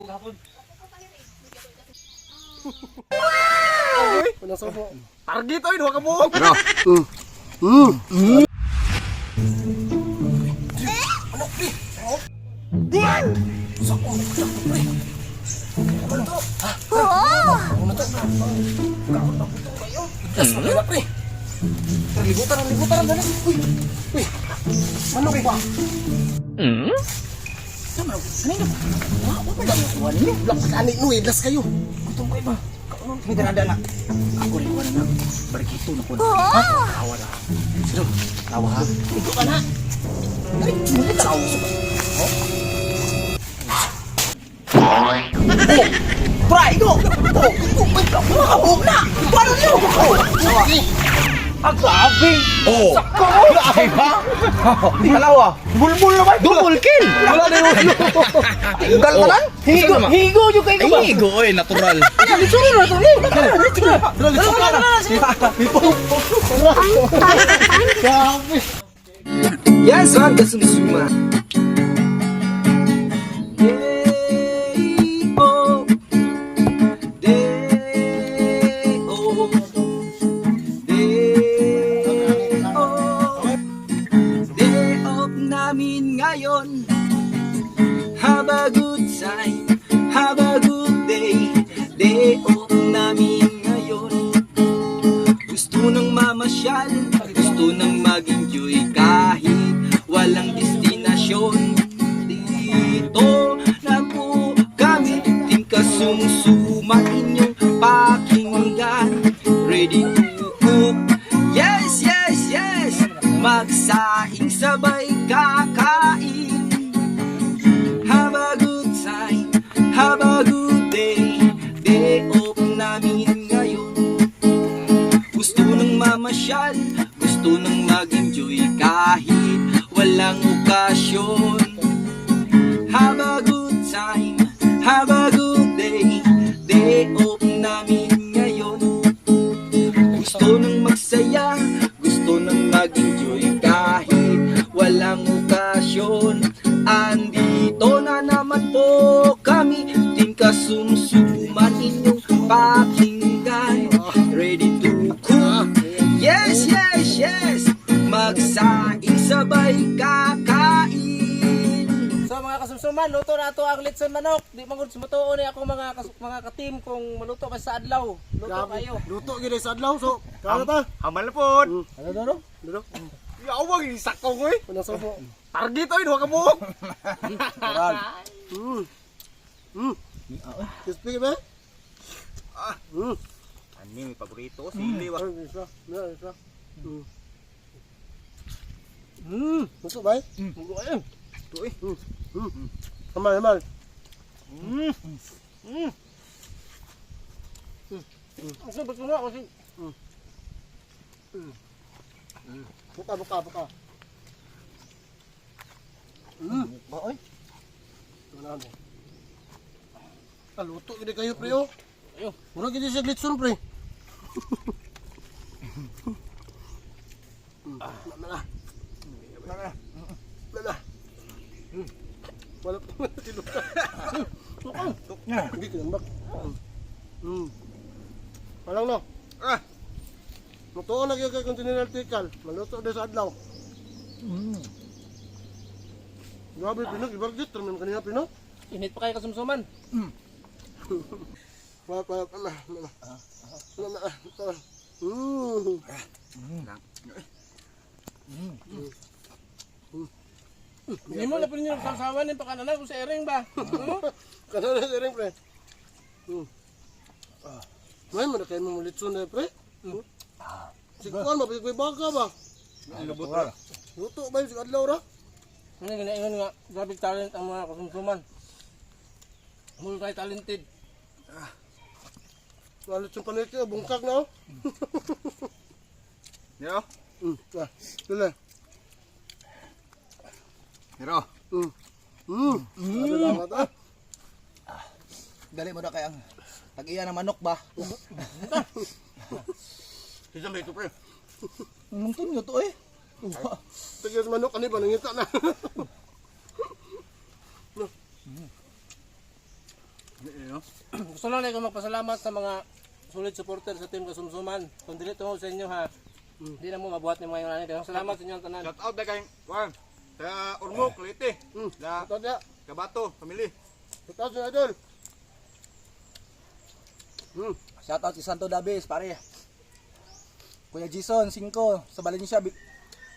Gapon. Unang subo. Target oy, duha ka buok. Bro. Wala, pre. Libutan, libutan, dali. Uy. Uy. Manok ba? Sama, kanina. Wa, wa pa lang kuha ninyo. Black ani no, idlas kayo. Gutom kayo ba? Kaunon kay darada na. Ako rin wala na. Barkito na ko. Ha? Tawa na. Sino? Tawa ha. Igo ka na. Dali, muli tao. Oh! Try go. Oh, igo may kabuok na. Paano niyo? Oh, tawa. Ang grabe. Oh. Sakko. Grabe ba? Halawa. Bulbul na ba? Double kill. Wala na yung ulo. Gal ka lang? Higo, higo yung kayo ba? Higo oy, natural. Litsura na to. Eh, litsura. Grabe. Yes, ang kasumsuma. Day off namin ngayon. Have a good time, have a good day. Day off namin ngayon. Gusto nang mamasyal, gusto nang mag-enjoy kahit walang destinasyon. Dito na po kami, Team Kasumsuma, inyong pakinggan. Ready to cook, yes! Magsaing sabay kakain. Have a good time, have a good day. Day off namin ngayon. Gusto nang mamasyal, gusto nang mag-enjoy kahit walang okasyon. Have a good time, have a good day. Day off namin ngayon. Gusto nang magsaya, gusto nang mag-enjoy kahit walang okasyon. Andito na naman po kami, Team Kasumsuman, inyong pakinggan. Ready to cook, yes! Magsaing sabay kakain. So mga kasumsuman, luto na ato ang litson manok. Di man gud sumutuo ni ako mga mga ka-team kung maluto pa sa adlaw. Luto Grabe. kayo. Luto gid sa adlaw so. Kaya ta. Hamal pod. Ano ano? Ano? Yawag sakong oy. Unang subo. Target oy, duha ka buok. Crispy ba? Ani may paborito, sili wa. Ay, isa. Isa, isa. Luto ba? Luto kayo. Hamal, hamal. Kasi ba't mo kasi Buka, buka, buka. Ba, oy? Wala na. Ah, luto gid kayo pre oh. Ayo. Mura gid siya litson pre. Lama na. Lama na. Wala pa tiluka. Hindi kinambak. Walang no. Ah. Luto na gyud kay continental tikal. Maluto din sa adlaw. Grabe pinag ibargit ramen kanina pino. Init pa kayo kasumsuman. Pa pa pa na. Na na. Na. Hindi mo na po ninyo sasawan yung pakananan kung sa ering ba. Kana na rin pre. May man kayo mo litson na pre. Si kuan mabigay baga ba? Lubot ra. Luto ba yung si adlaw ra? Ano ginaingon nga, grabe talent ang mga kasumsuman. Multi-talented. Wala litson paniki bungkag na oh. Nero. Ah, dili. Nero. Salamat ah. Dali mo na kay ang tag-iya ng manok ba? Kinsa may ito pre? Nung tunyo to eh. Tigil sa manok ani ba nangita na. Gusto lang ko magpasalamat sa mga solid supporter sa Team Kasumsuman. Kung dili tungod sa inyo ha, hindi na mo mabuhat ni mga yung nanay. Salamat sa inyo ang tanan. Shout out na kay Juan. Sa Ormoc, Leyte. La Shout out ya. Kabato, family. Shout out sa idol. Shout out si Santo Davis, pare. Kuya Jason, 5 sa Valencia,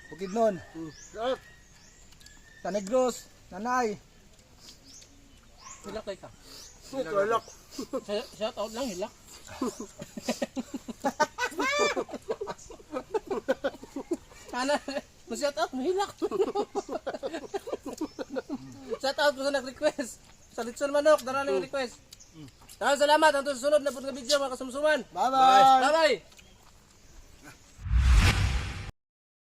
Bukidnon. Shout out. Sa Negros, Nanay. Hilak ka. Hilak. Shout out lang, hilak. Ana, mo shout out mo hilak. Shout out mo sa nag-request. Sa Litson Manok, dara na yung request. Maraming salamat. Hanggang sa susunod na pud nga video, mga kasumsuman. Bye-bye. Bye-bye.